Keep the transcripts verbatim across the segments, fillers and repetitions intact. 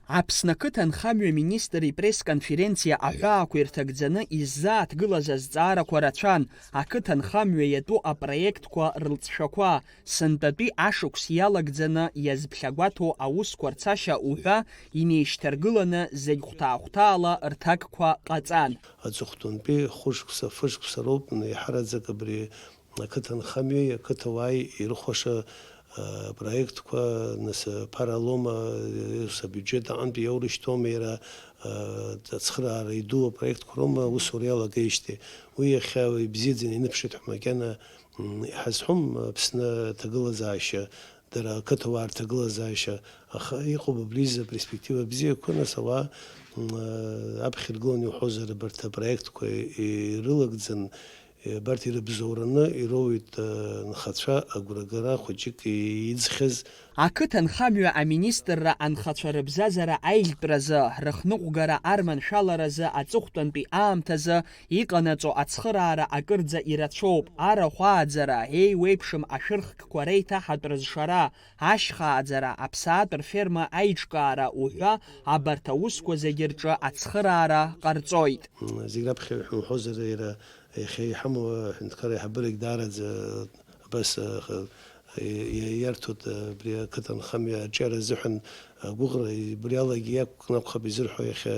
Аԥсны ақыҭанхамҩа министр ипресс-конференциа аҳәаақәа ирҭагӡаны иззааҭгылаз азҵаарақәа рацәан, ақыҭанхамҩа иатәу апроектқәа рылҵшәақәа, сынтәатәи ашықәс иалагӡаны иазԥхьагәаҭоу аусқәа рцашьа уҳәа инеишьҭаргыланы зегь хәҭаа-хәҭаала рҭакқәа ҟаҵан. Аҵыхәтәантәи хәышықәса, фышықәса роуп еиҳараӡак абри ақыҭанхамҩеи ақыҭауааи ирыхәаша, а, проектқәа, нас, аԥара лоума, ус абиуџьет аҟынтәи иоурышьҭоума иара, а, ацхыраара иду апроектқәа роума аусура иалагеижьҭеи. Уи иахьа ибзиаӡаны иныԥшит ҳәа макьана, м, иҳазҳәом, Аԥсны аҭагылазаашьа, дара ақыҭауаа рҭагылазаашьа, аха иҟоуп абри изы аперспектива бзиақәа, нас ауаа, м, а, аԥхьа иргыланы иуҳәозар, абарҭ апроектқәа ирылагӡан, Абарҭ ирыбзоураны ироуеит, э, нхацәа агәрагара хәыҷык иӡхьаз. Ақыҭанхамҩа аминистрра анхацәа рыбзазара аилтәразы, рыхныҟәгара арманшәаларазы аҵыхәтәантәи аамҭазы иҟанаҵо ацхыраара акырӡа ирацәоуп, арахә ааӡара, еиуеиԥшым ашәырхкқәа реиҭаҳатә рызшара, ашьха ааӡара, аԥсаатә рферма аиҿкаара уҳәа абарҭ аусқәа зегьы рҿы ацхыраара ҟарҵоит. Зегь раԥхьа ҳәа уҳәозар, иара Иахьа иҳамоу аҳәынҭқарра аиҳабырагь даараӡа абас, аха, иа-, иа-, иарҭоит, абри ақыҭанхамҩа аҿиара азыҳәан агәыӷра, убри алагьы иақәкны акәхап изырҳәо, иахьа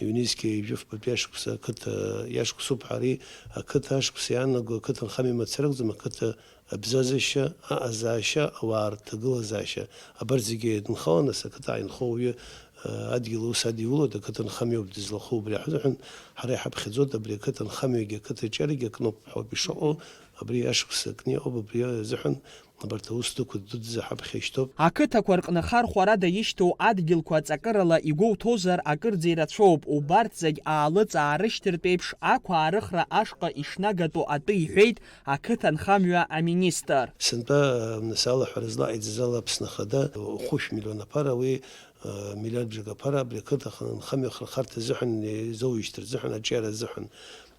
ҩнызқьи жәафбатәи ашықәс ақыҭа иашықәсуп ҳәа, ари ақыҭа ашықәс иаанаго ақыҭанхамҩа мацара акәӡам, ақыҭа абзазашьа, аҟазаашьа, ауаа рҭагылазаашьа, абарҭ зегьы еидынхаланы, нас ақыҭа ааинхо ауаҩы, э, адгьыл аус адиулоит, ақыҭанхамҩоуп дызлахәу, убри азыҳәан ҳара иҳаԥхьаӡоит, абри ақыҭанхамҩагьы ақыҭаҿиарагьы акноуп ҳәа ауп ишыҟоу, абри ашықәс акны иҟоуп, убри азыҳәан абарҭ аус дуқәа дуӡӡа ҳаԥхьа ишьҭоуп. Ақыҭақәа рҟны хархәарада ишьҭоу адгьылқәа ҵакырала игәоуҭозар акырӡа ирацәоуп, убарҭ зегь аалыҵ-аарышьҭыртә еиԥш ақәаарыхра ашҟа ишнагатәу атәы иҳәеит ақыҭанхамҩа аминистр. Сынтәа, нас, алаҳәара злаҟаиҵаз ала Аԥсны Ахада хәышә миллион аԥара, уи, э, миллиардбжак аԥара абри ақыҭа аханынхамҩа ахырхарҭа азыҳәан, изоуижьҭыр азыҳәан, аҿиара азыҳәан.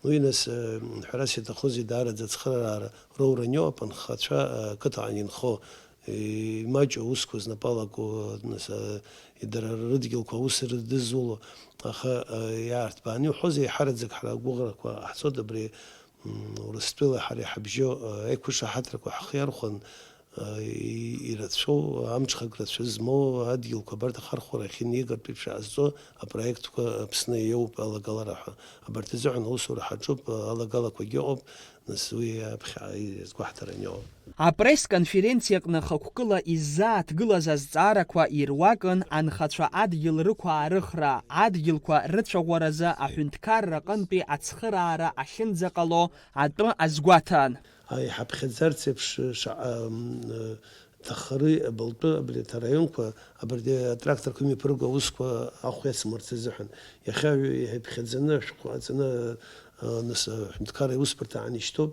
Уи, нас, э, ҳәарас иаҭахузеи, даараӡа ацхыраара роуран иоуп анхацәа, э, ақыҭа анинхо, э, имаҷу аусқәа знапы алаку, нас, э, дара рыдгьылқәа аус рыдызуло, аха, э, иаарҭбааны иуҳәозеи, еиҳараӡак ҳара агәыӷрақәа ҟаҳҵоит абри М, Урыстәылеи ҳареи ҳабжьоу, э, аиқәышаҳаҭрақәа ҳхы иархәан, э, и-, ирацәоу, амҽхак рацәа змоу адгьылқәа абарҭ ахархәара ахьынеигартә еиԥш иҟазҵо апроектқәа Аԥсны иоуп алагалара ҳәа. Абарҭ азыҳәан аусура ҳаҿуп, э, алагалақәагьы ыҟоуп, нас уи аԥхьа иазгәаҳҭараны иҟоуп. Апресс-конференциаҟны хықәкыла иззааҭгылаз азҵаарақәа ируакын анхацәа адгьыл рықәаарыхра, адгьылқәа рыцәаӷәаразы аҳәынҭқарра аҟынтәи ацхыраара ахьынӡаҟало атәы азгәаҭан. Иҳаԥхьаӡарц еиԥш, шаҟа, м, ҭахари абылтәы абри араионқәа абарҭ атракторқәа имҩаԥырго аусқәа ахә иацмырц азыҳәан, иахьа иҳаԥхьаӡаны ашәҟәы аҵаны, нас, аҳәынҭқарра аусбарҭа аан ишьҭоуп,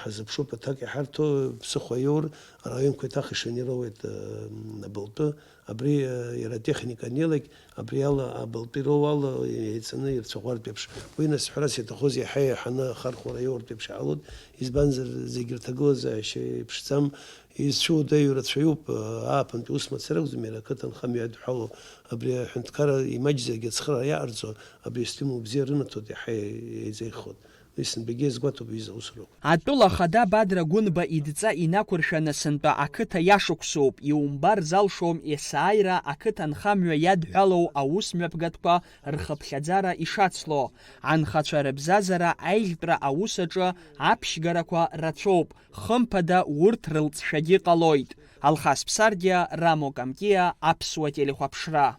ҳазыԥшуп аҭак иҳарҭо, ԥсыхәа иоур, араионқәа еиҭах ишанироуеит, э, абылтәы. Абри, э, иара атехника анеилак, абри ала абылтәы ироуала еицаны ирцәаӷәартә еиԥш. Уи, нас, ҳәарас иаҭахузеи, иаҳа еиҳаны ахархәара иоуртә еиԥш иҟалоит, избанзар, зегь рҭагылазаашьа еиԥшӡам, изцәыуадаҩу рацәаҩуп, э, ааԥынтә ус мацара акәӡам, иара ақыҭанхамҩа иадҳәалоу, абри аҳәынҭқарра имаҷзаргьы ацхыраара иаҟарҵо, абри астимул бзиа рынаҭоит, иаҳа еизеихоит. Уи сынтәагьы иазгәаҭоуп аҩыза аусурақәа. Атәыла ахада Бадра Гәынба идҵа инақәыршәаны сынтәа ақыҭа иашықәсоуп, иумбар залшом есааира ақыҭанхамҩа иадҳәалоу аус мҩаԥгатәқәа рхыԥхьаӡара ишацло. Анхацәа рыбзазара аиӷьтәра аус аҿы аԥшьгарақәа рацәоуп, хымԥада урҭ рылҵшәагьы ҟалоит. Алхас Ԥсардиа, Рамо Камкиа, Аԥсуа телехәаԥшра.